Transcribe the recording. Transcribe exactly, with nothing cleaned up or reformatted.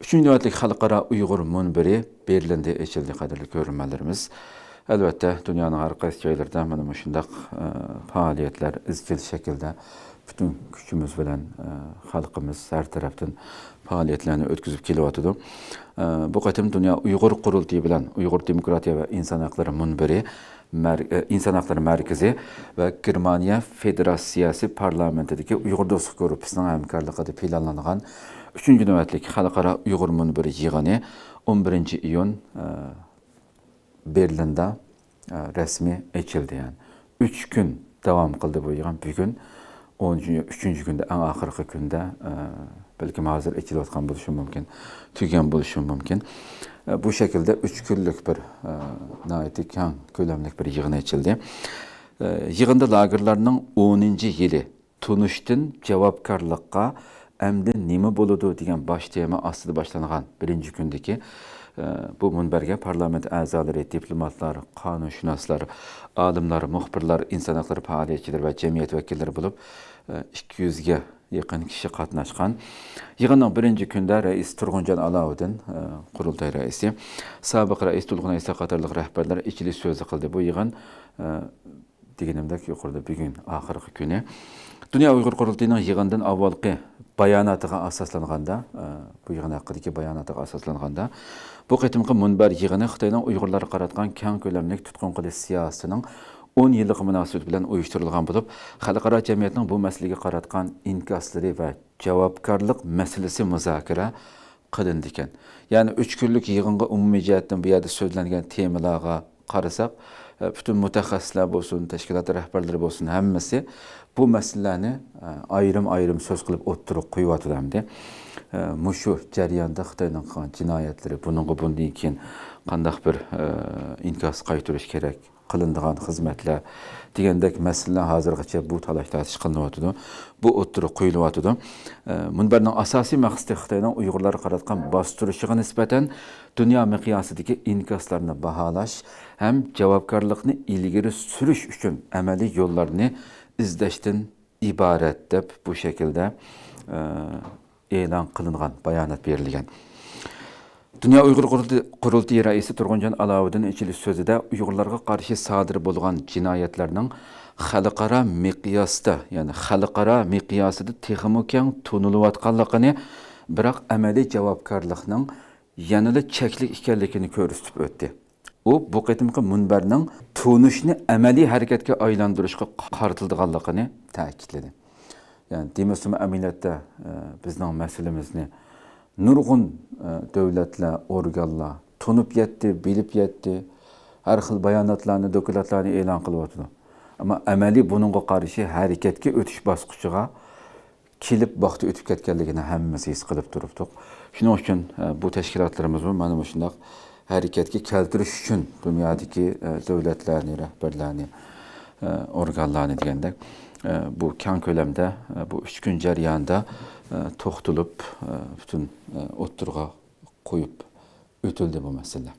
ئۈچىنچى نۆۋەتلىك خەلقئارا ئۇيغۇر مۇنبىرى بېرلىندا ئېچىلدى، قەدىرلىك كۆرۈرمەنلىرىمىز. ئەلۋەتتە، دۇنيانىڭ ھەر قايسى جايلىرىدا مانا مۇشۇنداق، ئە، پائالىيەتلەر ئىزچىل شەكىلدە پۈتۈن كۈچىمىز بىلەن، ئە، خەلقىمىز ھەر تەرەپتىن پائالىيەتلەرنى ئۆتكۈزۈپ كېلىۋاتىدۇ. ئە، بۇ قېتىم دۇنيا ئۇيغۇر قۇرۇلتىيى بىلەن ئۇيغۇر دېموكراتىيە ۋە ئىنسان ھەقلىرى مۇنبىرى مەر-، ئە، ئىنسان ھەقلىرى مەركىزى ۋە گېرمانىيە فېدېراتسىيەسى پارلامېنتىدىكى ئۇيغۇر دوستلۇق گۇرۇپپىسىنىڭ ھەمكارلىقىدا پىلانلانغان ئۈچىنچى نۆۋەتلىك خەلقئارا ئۇيغۇر مۇنبىرى يىغىنى ئون بىرىنچى ئىيۇن، ئە، بېرلىندا، ئە، رەسمىي ئېچىلدى. يەنى ئۈچ كۈن داۋام قىلدى بۇ يىغىن. بۈگۈن ئون ئۈچىنچى كۈندە، ئەڭ ئاخىرقى كۈندە، ئە، بەلكىم ھازىر ئېچىلىۋاتقان بولۇشى مۇمكىن، تۈگىگەن بولۇشى مۇمكىن. ئە، بۇ شەكىلدە ئۈچ كۈنلۈك بىر، ئە، ناھايىتى كەڭ كۆلەملىك بىر يىغىن ئېچىلدى. ئە، يىغىندا لاگېرلارنىڭ ئونىنچى يىلى تونۇشتىن جاۋابكارلىققا ئەمدى نېمە بولىدۇ دېگەن باش تېما ئاستىدا باشلانغان بىرىنچى كۈندىكى، ئە، بۇ مۇنبەرگە پارلامېنت ئەزالىرى، دىپلوماتلار، قانۇنشۇناسلار، ئالىملار، مۇخبىرلار، ئىنسان ھەقلىرى پائالىيەتچىلىرى ۋە جەمئىيەت ۋەكىللىرى بولۇپ، ئە، ئىككى يۈزگە يېقىن كىشى قاتناشقان. يىغىننىڭ بىرىنچى كۈنىدە رەئىس تۇرغۇنجان ئالاۋۇدىن، ئە، قۇرۇلتاي رەئىسى، سابىق رەئىس تولغۇن ئەيسا قاتارلىق رەھبەرلەر ئېچىلىش سۆزى قىلدى. بۇ يىغىن، ئە، دېگىنىمدەك، يۇقىرىدا بۈگۈن ئاخىرقى كۈنى. دۇنيا ئۇيغۇر قۇرۇلتىيىنىڭ يىغىندىن ئاۋۋالقى باياناتىغا ئاساسلانغاندا، ئە، بۇ يىغىن ھەققىدىكى باياناتىغا ئاساسلانغاندا، بۇ قېتىمقى مۇنبەر يىغىنى خىتاينىڭ ئۇيغۇرلارغا قاراتقان كەڭ كۆلەملىك تۇتقۇن قىلىش سىياسىتىنىڭ ئون يىللىقى مۇناسىۋىتى بىلەن ئۇيۇشتۇرۇلغان بولۇپ، خەلقئارا جەمئىيەتنىڭ بۇ مەسىلىگە قاراتقان ئىنكاسلىرى ۋە جاۋابكارلىق مەسىلىسى مۇزاكىرە قىلىنىدىكەن. يەنى ئۈچ كۈنلۈك يىغىنغا ئومۇمىي جەھەتتىن بۇ يەردە سۆزلەنگەن تېمىلارغا قارىساق، ئە، پۈتۈن مۇتەخەسسىسلەر بولسۇن، تەشكىلات رەھبەرلىرى بولسۇن، ھەممىسى بۇ مەسىلىلەرنى، ئە، ئايرىم-ئايرىم سۆز قىلىپ ئوتتۇرىغا قويۇۋاتىدۇ ئەمدى. ئە، مۇشۇ جەرياندا خىتاينىڭ قىلغان جىنايەتلىرى، بۇنىڭغا بۇندىن كېيىن قانداق بىر، ئە، ئىنكاس قايتۇرۇش كېرەك، قىلىنىدىغان خىزمەتلەر دېگەندەك مەسىلىلەر ھازىرغىچە بۇ تالاش-تارتىش قىلىنىۋاتىدۇ. بۇ ئوتتۇرىغا قويۇلۇۋاتىدۇ. ئە، مۇنبەرنىڭ ئاساسىي مەقسىتى خىتاينىڭ ئۇيغۇرلارغا قاراتقان باستۇرۇشىغا نىسبەتەن دۇنيا مىقياسىدىكى ئىنكاسلارنى باھالاش ھەم جاۋابكارلىقنى ئىلگىرى سۈرۈش ئۈچۈن ئەمەلىي يوللارنى ئىزدەشتىن ئىبارەت، دەپ بۇ شەكىلدە، ئە، ئېلان قىلىنغان بايانات بېرىلگەن. دۇنيا ئۇيغۇر قۇرۇلتى-، قۇرۇلتىيى رەئىسى تۇرغۇنجان ئالاۋۇدىن ئېچىلىش سۆزىدە ئۇيغۇرلارغا قارشى سادىر بولغان جىنايەتلەرنىڭ خەلقئارا مىقياستا، يەنى خەلقئارا مىقياسىدا تېخىمۇ كەڭ تونۇلۇۋاتقانلىقىنى، بىراق ئەمەلىي جاۋابكارلىقنىڭ يەنىلا چەكلىك ئىكەنلىكىنى كۆرسىتىپ ئۆتتى. ئۇ بۇ قېتىمقى مۇنبەرنىڭ تونۇشنى ئەمەلىي ھەرىكەتكە ئايلاندۇرۇشقا قارىتىلىدىغانلىقىنى تەكىتلىدى. يەنى دېمىسىمۇ ئەمەلىيەتتە، ئە، بىزنىڭ مەسىلىمىزنى نۇرغۇن، ئە، دۆلەتلەر، ئورگانلار تونۇپ يەتتى، بىلىپ يەتتى، ھەر خىل باياناتلارنى، دوكلاتلارنى ئېلان قىلىۋاتىدۇ. ئەمما ئەمەلىي بۇنىڭغا قارشى ھەرىكەتكە ئۆتۈش باسقۇچىغا كېلىپ ۋاقتى ئۆتۈپ كەتكەنلىكىنى ھەممىمىز ھېس قىلىپ تۇرۇپتۇق. شۇنىڭ ئۈچۈن، ئە، بۇ تەشكىلاتلىرىمىزمۇ مانا مۇشۇنداق ھەرىكەتكە كەلتۈرۈش ئۈچۈن دۇنيادىكى، ئە، دۆلەتلەرنى، رەھبەرلەرنى، ئە، ئورگانلارنى دېگەندەك، ئە، بۇ كەڭ كۆلەمدە، ئە، بۇ ئۈچ كۈن جەريانىدا، ئە، توختىلىپ، ئە، پۈتۈن، ئە، ئوتتۇرىغا قويۇپ ئۆتۈلدى بۇ مەسىلە.